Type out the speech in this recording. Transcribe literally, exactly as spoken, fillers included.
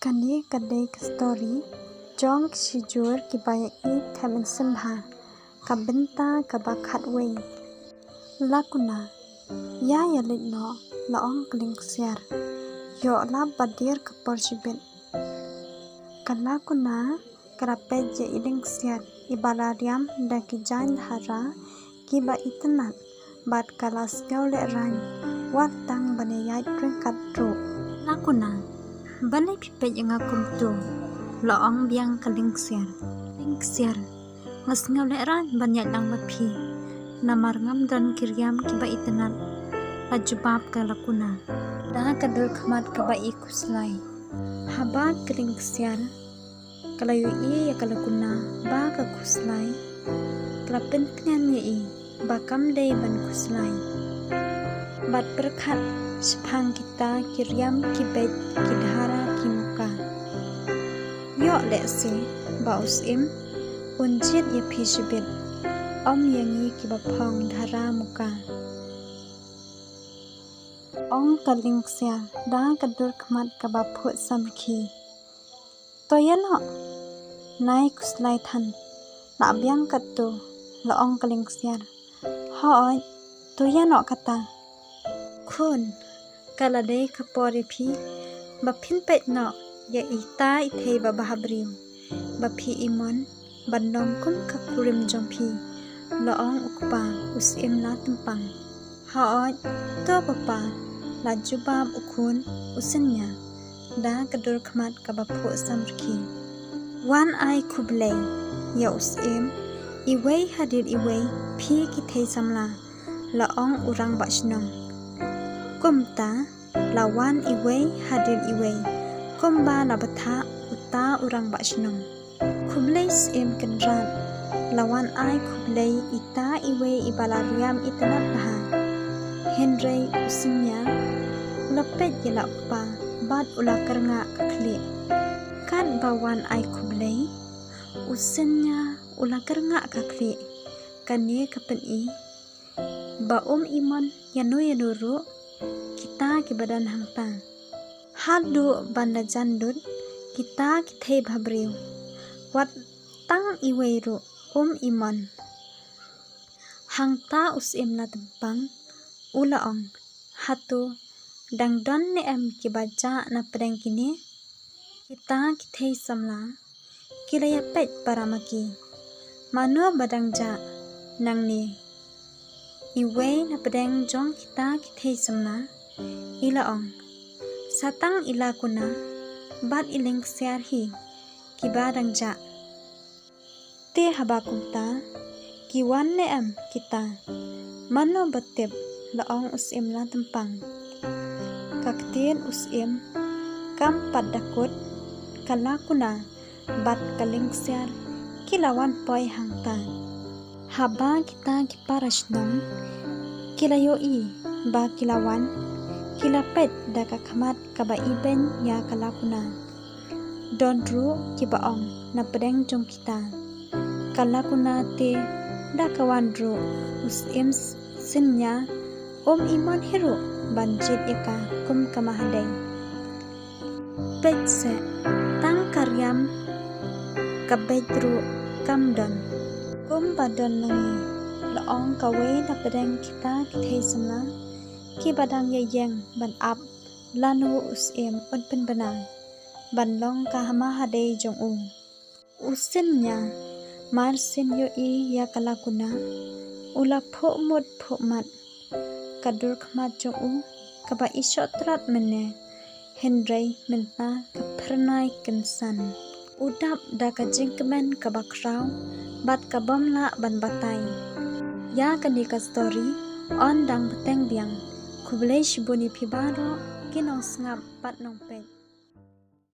Kane ka dei ka story jong ki shijur kiba ïa i them mynsiem bha. Ka bynta kaba khatwei. Lakuna. Ïa ïa leit noh, la ong ka Lyngksiar. Ïoh lap ba dier ka por shibit. Ka Lakuna ka la peit ïa i Lyngksiar iba la riam da ki jaiñ dhara kiba itynnat bad ka la sngew lehraiñ wat tang ban ïaid ryngkat ruh. Lakuna. Balei phi peit ïa nga kumto? La ong biang ka Lyngksiar. Lyngksiar. Nga sngew lehraiñ ban ïaid lang bad phi. Namar ngam don ki riam kiba itynnat. La jubab ka Lakuna. Da ka dur khmat kaba i khuslai. Haba ka Lyngksiar ka la ïohi ïa ka Lakuna ba ka khuslai, ka la pyntngen ïa i ba kam dei ban khuslai. Bad pyrkhat shaphang kita ki riam ki beit ki dhara ki muka. Ïoh lehse ba u Syiem un jied ïa phi shibit, ym ïa ngi kiba phong dhara muka. Ong ka Lyngksiar da ka dur khmat kaba phuh samrkhie. To ïa noh. Nai khuslai than. Lah biang katto, la ong ka Lyngksiar. Hooid, to ïa noh kata. Khun, ka la dei ka por ïa phi ba phin peit noh ïa ita i thei ba bhabriew ba phi i mon ban long kum ka kurim jong phi, la ong u kpa u Syiem Latempang. Hooid, to papa, la jubab u khun u Synñia da ka dur khmat kaba phuh samrkhie. Wan ai khublei ïa u Syiem, iwei hadien iwei phi ki thei samla, la ong u rangbah shnong. Kumta la wan iwei hadien iwei kumba la bthah uta u rangbah shnong. Khublei Syiem Kynrad, la wan ai khublei ita iwei iba la riam itynnat bha. Hynrei u Synñia u la peit ïa la u kpa bad u la kyrngah ka khlieh. Katba wan ai khublei, u Synñia u la kyrngah ka khlieh. Kane ka pyni ba um i mon ïano ïano ruh kita kiba don hangta. Haduh ban da jan lut kita ki thei bhabriew, wat tang iwei ruh um i mon. Hangta u Syiem Latempang u la ong, hato dang don ne em kiba jah na pdeng kine? Kita ki thei samla ki la ïa peit para ma ki. Mano ba dang jah nangne? Iwei na pdeng jong kita ki thei samla i la ong, sa tang i Lakuna bad i Lyngksiar hi kiba dang jah. Te haba kumta, ki wan ne em kita? Mano ba tip, la ong u Syiem Latempang. Ka ktien u Syiem kam pat da kut, ka Lakuna bad ka Lyngksiar ki la wan poi hangta. Haba kita ki para shnong ki la ïohi ba ki la wan, ki la peit da ka khmat kaba ibeiñ ïa ka Lakuna. Don ruh kiba ong na pdeng jong kita, ka Lakuna te da ka wan ruh u Syiem Synñia um i mon hi ruh ban jied ïa ka kum ka mahadei. Peit seh, tang ka riam ka beit ruh kam don. Kumba don nangne, la ong kawei na pdeng kita ki thei samla kiba dang ïa ïeng ban ap lano u Syiem un pynbna ban long ka mahadei jong u. U Synñia mar syn ïohi ïa ka Lakuna u la phuh mut phuh mat. Ka dur khmat jong u kaba i shoh trat mynne, hynrei mynta ka phyrnai kynsan. U dap da ka jingkmen kaba khraw bad ka bym lah ban batai. Ïa kane ka story yn dang bteng biang. Khublei shibun ïa phi baroh ki nongsngap bad nongpeit.